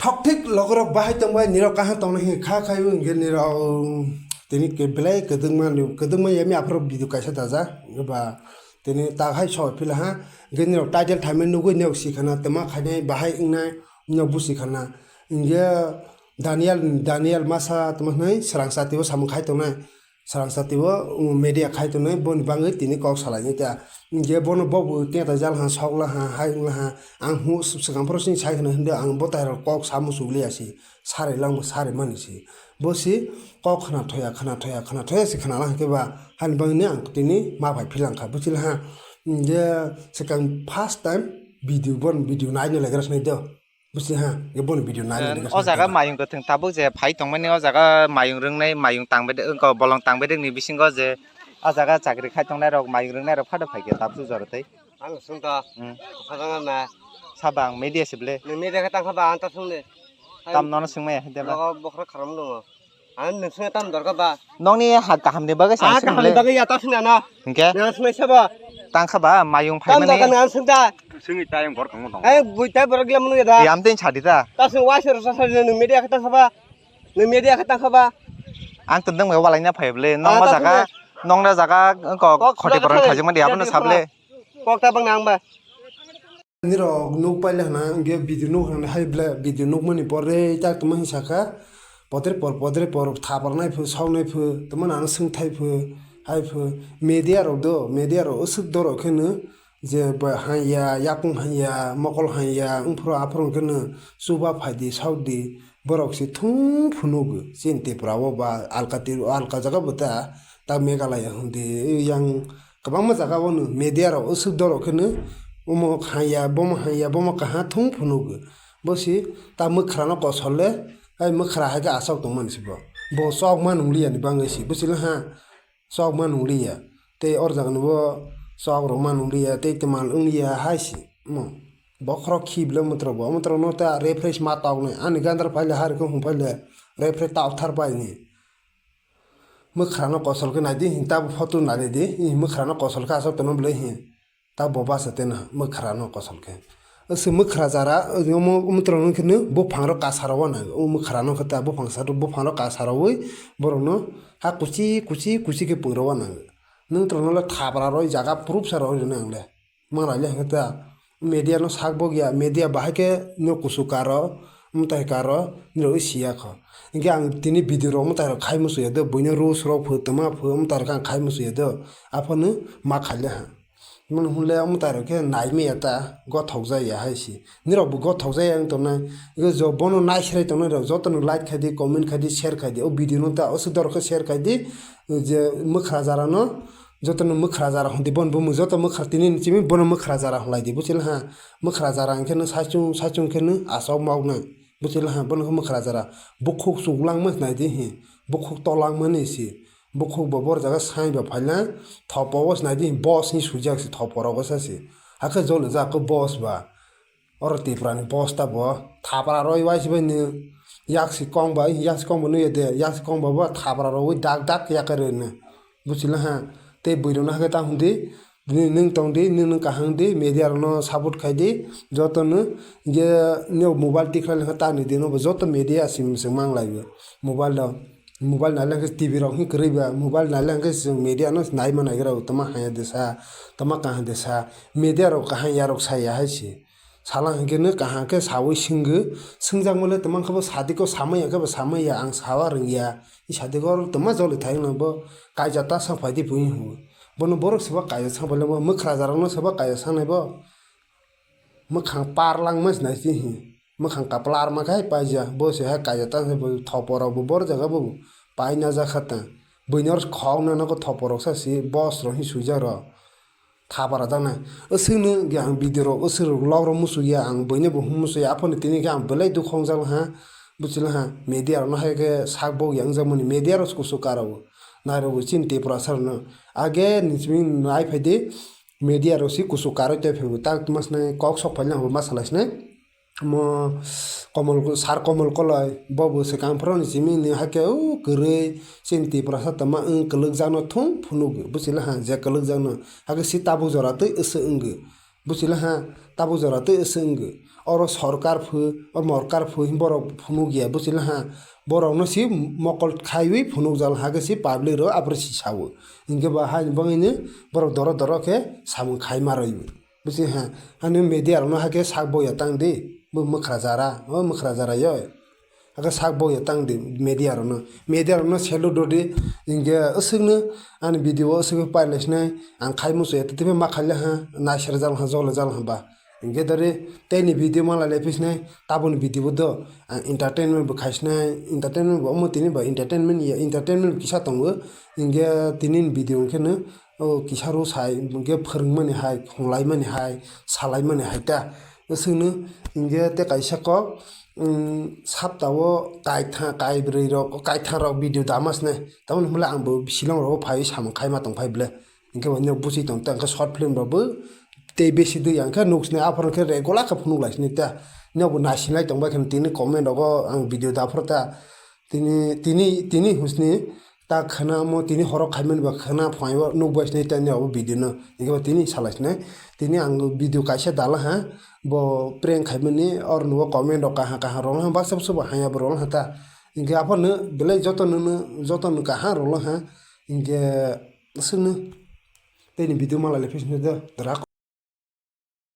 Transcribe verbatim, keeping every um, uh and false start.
Thik logorok bahai tongbai nirok kaham tongna hini kha khai hingke nirok tini ke belai kwdwngma kwdwngma yami aphuru video kaisa daja ba tini ta hai soi phila ha hingke nirok title thaimani nugui nirok sikhana tama khainai bahai wngnai nirok busikhana hingke Daniel Daniel masa tama hwnwi swrang chati o samung khai tongnai. Swrang chati o media khai tongnai boni bagwi tini kok salaini ta. Hingke bono bobo keta jal ha sok la ha hai wng la ha ang hwn swkang phoro sini sai khna hwndw ang bo tai rok kok sa muchuk liya si sari lang bo sari mani si bo si kok khna thoya khna thoya khna thoya si khna lang khe ba hani bagwi ni ang tini ma bai philang kha buchila ha. Hingke swkang first time video bon video nai no legra sini do. Busi ha, ye boni video nai nai. O jaga mayung kwthwng tabuk je phai tongmani o jaga mayung rwngnai mayung tangbe wngkha bolong tangbe rwngni bisingo je o jaga chakri khai tongnai rok mayung rwngnai rok phado phaikhe tabuk jora tei. Ang sung to. Hmm. Khajang na. Saba ang media sible. Nung media khe tangkha ba ang ta sung de. Tam nono sungmaya hede ba. Logo bokhra kharam dungo. Ang nung sung tam dorkar ba. Nongni ha kaham ni bagwi sa sung le. Ah kaham ni bagwi ya ta sung na. Hingke? Nang sung saba. Tangkha ba mayung phaimani. Tam dorkar nang sung ta. Sungwi tayong borok tongmo tongo. Eh, buita borok lamano ya da. Yam tin sadi ta. Ta sung wai sero sa sa nung media khe tangkha ba. Nung media khe tangkha ba. Ang tundang mai walai na phai ble. Nong ma jaga, nong na jaga ko khoti borok thajak mani abono sable. Kok ta bang nang ba. Nirok nuk paile hwna hwnkhe video nuk hwna hai ble video nukmani pore tak tongma hinwi sakha. Podre por podre por thaparnai phu saunai phu tongmani ang swngthai phu hai phu media rok do media rok aswk dorok kheno. Je ba hanya, yakung hanya, mokol hanya, wngphuru aphuru hwnkhe no chuba phaidi, saudi, borok se thung phunugo. Chini Tripura o ba alka ti-, alka jaga bo ta, ta Meghalaya hwndi, yang kwbangma jaga o no media rok aswk dorok khe no omo hanya, bomo hanya, bomo kaha thung phunugo. Bo se ta mwkhra no kosol le, ai mwkhra hai khe aswk tongmani se bo. Bo chokma nung li ya ni bagwi se, bwswk le ha. Chok ma nung liya, tei or jaga ni bo chok rok ma nung liya, tei twmal wng liya hai se. Mo, bokhorok khi bwle mwtrok bo, mwtrok no ta refresh ma tok nai, ani gandar phai le, hari khe hum phai le, refresh tok thar pai ni. Mwkhra no kosol khe nai di, hinta bo photo nai di, ih, mwkhra no kosol khe aswk tono bwle hin. Ta bo basa tei no mwkhra no kosol khe. Aswk mwkhra jara, omo, omo twrwng no khe no buphang rok kasa rw nang. O mwkhra no khe ta buphang sa, buphang rok kasa rwi borok no ha kuchi, kuchi, kuchi khe pung rw nang. Nwng twrwng no le thapra rwi jaga proof sa rwi rw nang le. Manglai le hwnkhe ta media no sak bok ya, media bahai khe no kusu karo, mwtai karo, nirok wi siya kho. Hinkhe ang tini video rok mwtai rok khai musu ya do, buino rules rok phu, twma phu, mwtai rok ang khai musu ya do. Aphano ma khai le ha. Mano hwnle omo tai rok khe nai maya ta gothok jaya hai se. Nirok bo gothok jaya wng tongnai. Ego jo bono nai serai tongnai rok joto no like khai di, comment khai di, share khai di. O video no ta aswk dorok khe share khai di. Je mwkhra jara no joto no mwkhra jara hwn di. Bono bumung joto mwkhra tini ni simi bono mwkhra jara hwn lai di. Buchila ha mwkhra jara hwn khe no saichung saichung khe no aswk ma wngnai. Buchila ha bono khe mwkhra jara. Bukhuk chuk langma nai di hi. Bukhuk to langma ni se. Bukhuk bo bor jaga sai ba phaila thopo o se nai di boss ni sujak se thopo rogo sa se. Hakhe jole ja khe boss ba. Oro Tripura ni boss ta bo thapra roi wai se bai ni yak si kong bai yak si kong bo nui de yak si kong bo bo thapra roi dak dak yak re ne. Buchila ha tei bwrwi rok no hakhe ta hwn di. Nini nwng tong di, nini nwng kaham di, media rok no support khai di, joto no je nini mobile tikhlai lekha ta ni di no bo joto media sim se mang lai o mobile rok, mobile nai lekha T V rok hwn kwrwi ba, mobile nai lekha se media no nai ma nai gra o tama haya de sa, tama kaham de sa, media rok kaham ya rok sa ya hai se. Sala hwnkhe no kaham khe saui swngwi, swngjakmale twmang khe bo sadiko samaya khe bo samaya ang sawa rwngya. I sadiko oro twma joli thai wngno bo kaijak ta sa phaidi phui hwnwi. Bono borok seba kaijak sa phaile bo mwkhra jarokno seba kaijak sanai bo. Mwkhang par langma se nai se hi. Mwkhang kaplar ma khai paija. Bo se hai kaijak ta sa bo thoporok bo bor jaga bo paina jakha ta. Buino khok nana ko thoporok sa si boss rok hi suijak rok. Thapara jaknai. Aswkno hwnkhe ang video rok aswk rok log rok muchukya ang buino bo hum muchukya aphano tini khe ang belai dukhu wngjak ha. Buchila ha media rokno hai khe sak bok ya wngjakmani media rok kuchuk karo nairok chini Tiprasa rokno age ni simi nai phaidi media rok si kuchuk karwi tei phaibo tak tma swnai kok sok phaina hwnba ma salai swnai. Omo Komol, Sir Komol Koloi, bo bo swkang phoroni simi ni hakhe o kwrwi chini Tiprasa tongma wng kwlwkjakno thung phunukgo, bwswk le ha je kwlwkjakno, hakhe si tabuk jora twi aswk wngwi. Buchila ha, tabuk jora tei se wngwi. Oro sorkar phu, o morkar phu, borok phunuk ya, buchila ha. Borokno si mokol khaiwi phunuk jal ha khe si public rok abro si sao. Hinkhe ba haini bagwino borok doro doro khe samung khai ma rwi. Buchi ha, ani media rokno hakhe sak bo ya tang di, bo mwkhra jara, o mwkhra jara yo. Hakhe sak bo ya tang di media rokno. Media rokno salute rw di, hinkhe aswkno ani video o aswk pailai sinai, ang khai muchung ya, tei ma khaile ha, naisir jal ha, jole jal ha ba. Hinkhe dori tei ni video ma lai lai phi sinai, taboni video bo do, ang entertainment bo khai sinai, entertainment bo omo tini ba entertainment ya, entertainment bo kisa tongo, hinkhe tini ni video hinkhe no, o kisa rw sai, hinkhe phwrwngmani hai, khunglaimani hai, salaimani hai ta. Aswkno hinkhe tei kaisa kok, um, sapta o kaitha-, kaibrwi rok, kaitham rok video dama sne. Tamoni hwnle ang bo shillong rogo phaiwi samung khaima tong phai ble. Hinkhe bo nok buchi tong ta, hinkhe short film rok bo tei besi dui ya hinkhe nuk sne, aphuru khe regular khe phunuk lai sini ta. Nok bo naisinai tong bai khe tini comment rogo ang video da phuru ta. Tini, tini, tini husni ta khana mo tini horo khaimani ba khana phai o nuk bai sini tani abo video no. Hinkhe bo tini salai sini. Tini ang video kaisa dala ha. Bo prank khaimani or nugo comment rok kaha kaha rok ha baksa baksa bo haya bo rok ha ta. Hinkhe aphano belai joto no, joto no kaha rok ha. Hinkhe aswkno tini video malai le phi sini do.